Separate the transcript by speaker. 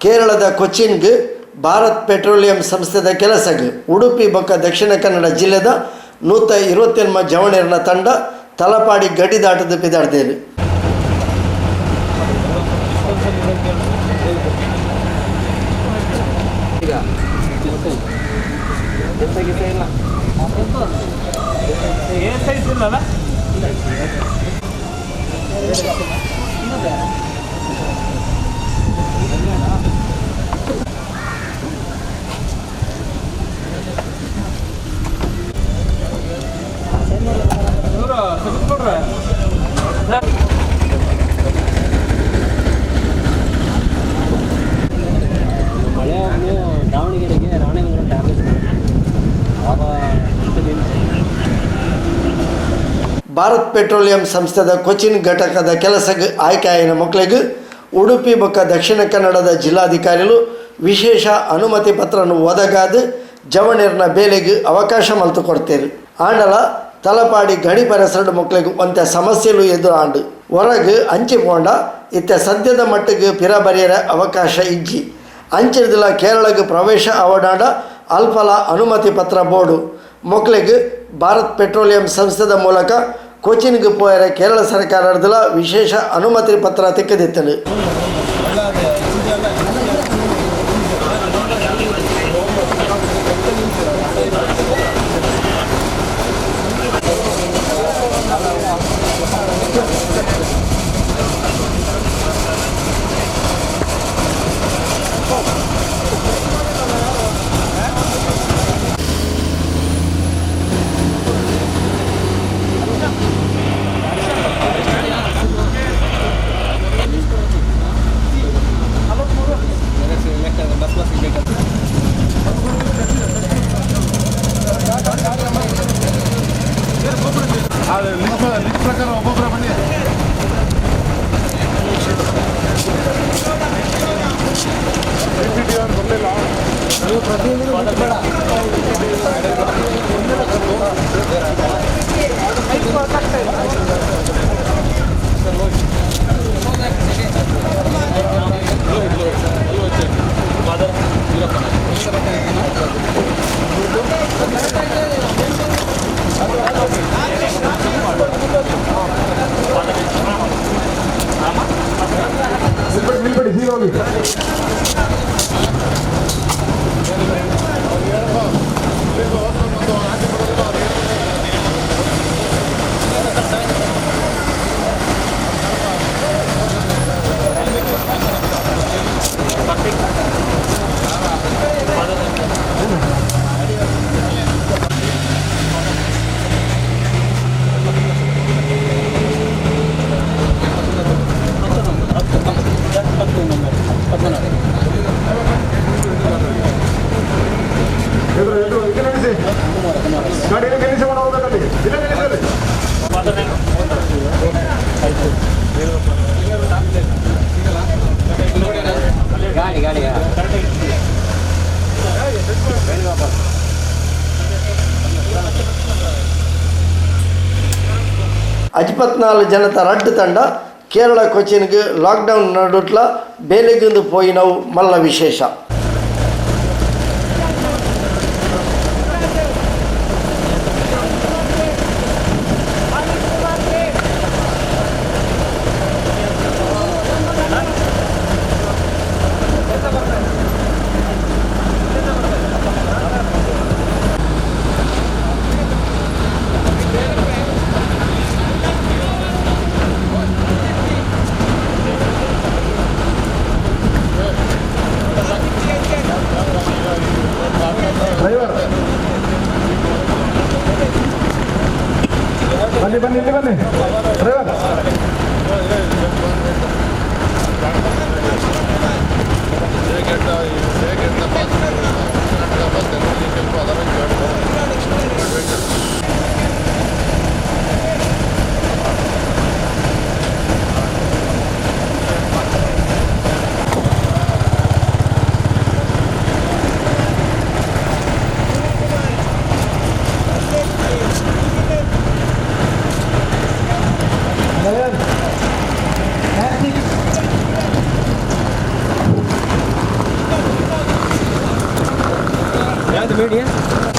Speaker 1: ಕೇರಳದ ಕೊಚ್ಚಿನ್ಗ್ ಭಾರತ್ ಪೆಟ್ರೋಲಿಯಂ ಸಂಸ್ಥೆದ ಕೆಲಸಗ್ ಉಡುಪಿ ಬೊಕ್ಕ ದಕ್ಷಿಣ ಕನ್ನಡ ಜಿಲ್ಲೆದ 128 ಜವಣೆರ್ನ ತಂಡ ತಲಪಾಡಿ ಗಡಿ ದಾಟದ ಪಿದಾಡ್ದೇರು.
Speaker 2: ದಾವಣಗೆರೆಗೆ ರಾಣೆಬೆನ್ನೂರು ಟ್ಯಾಬ್ಲೆಟ್ಸ್.
Speaker 1: ಭಾರತ್ ಪೆಟ್ರೋಲಿಯಂ ಸಂಸ್ಥೆದ ಕೊಚ್ಚಿನ್ ಘಟಕದ ಕೆಲಸಕ್ಕೆ ಆಯ್ಕೆಯಾಯಿನ ಮಕ್ಕಳಿಗೆ ಉಡುಪಿ ಬೊಕ್ಕ ದಕ್ಷಿಣ ಕನ್ನಡದ ಜಿಲ್ಲಾಧಿಕಾರಿಗಳು ವಿಶೇಷ ಅನುಮತಿ ಪತ್ರನು ಒದಗಾದು ಜವಣೆರ್ನ ಬೇಲೆಗೆ ಅವಕಾಶ ಮಲ್ತು ಕೊಡ್ತೇರು. ಆಂಡಲ ತಲಪಾಡಿ ಗಡಿ ಪರಿಸರದ ಮಕ್ಕಳಿಗೆ ಒಂತೆ ಸಮಸ್ಯೆಲು ಎದುರಾಂಡು. ಹೊರಗೆ ಅಂಚಿ ಪೋಂಡ ಇತ್ತೆ ಸದ್ಯದ ಮಟ್ಟಿಗೆ ಪಿರ ಬರಿಯರ ಅವಕಾಶ ಇಜ್ಜಿ. ಅಂಚಿರ್ದಿಲ್ಲ ಕೇರಳಗೆ ಪ್ರವೇಶ ಅವಡಾಂಡ ಅಲ್ಪಲ ಅನುಮತಿ ಪತ್ರ ಬೋರ್ಡು. ಮಕ್ಕಳಿಗೆ ಭಾರತ್ ಪೆಟ್ರೋಲಿಯಂ ಸಂಸ್ಥೆದ ಮೂಲಕ ಕೊಚ್ಚಿನ್ಗೆ ಪೋಯರೆ ಕೇರಳ ಸರ್ಕಾರದಲ ವಿಶೇಷ ಅನುಮತಿ ಪತ್ರ ತಿಕ್ಕದಿತ್ತನು.
Speaker 3: ಲಿಸ್ಟ್ ಪ್ರಕಾರ ಒಬ್ಬೊಬ್ಬರ ಬನ್ನಿ. ಬರಲಿಲ್ಲ. ನಿಲ್ಬೇಡಿ, ನಿಲ್ಬೇಡಿ, ಹೀಗೆ ಹೋಗಿ. ಎದುರು ಎದುರು ಇಲ್ಲಿ ನಿಲ್ಲಿಸಿ. ಗಾಡಿ ಇಲ್ಲಿ ನಿಲ್ಲಿಸಿ, ಒಣ ಹೋಗ್ಬೇಕಲ್ಲಿ. ಇಲ್ಲೇ ನಿಲ್ಲಿಸಿ ಅಲ್ಲಿ.
Speaker 2: ಗಾಡಿ ಗಾಡಿ.
Speaker 1: 54 ಜನತ ರಡ್ಡು ತಂಡ ಕೇರಳ ಕೊಚ್ಚಿನ್ಗೆ ಲಾಕ್ಡೌನ್ ನಡುಟ್ಲ ಬೇಲೆಗಿಂದು ಪೋಯಿನವು ಮಲ್ಲ ವಿಶೇಷ.
Speaker 3: ಡ್ರೈವರ್, ಬನ್ನಿ ಬನ್ನಿ, ಇಲ್ಲಿ ಬನ್ನಿ ಡ್ರೈವರ್.
Speaker 2: The media.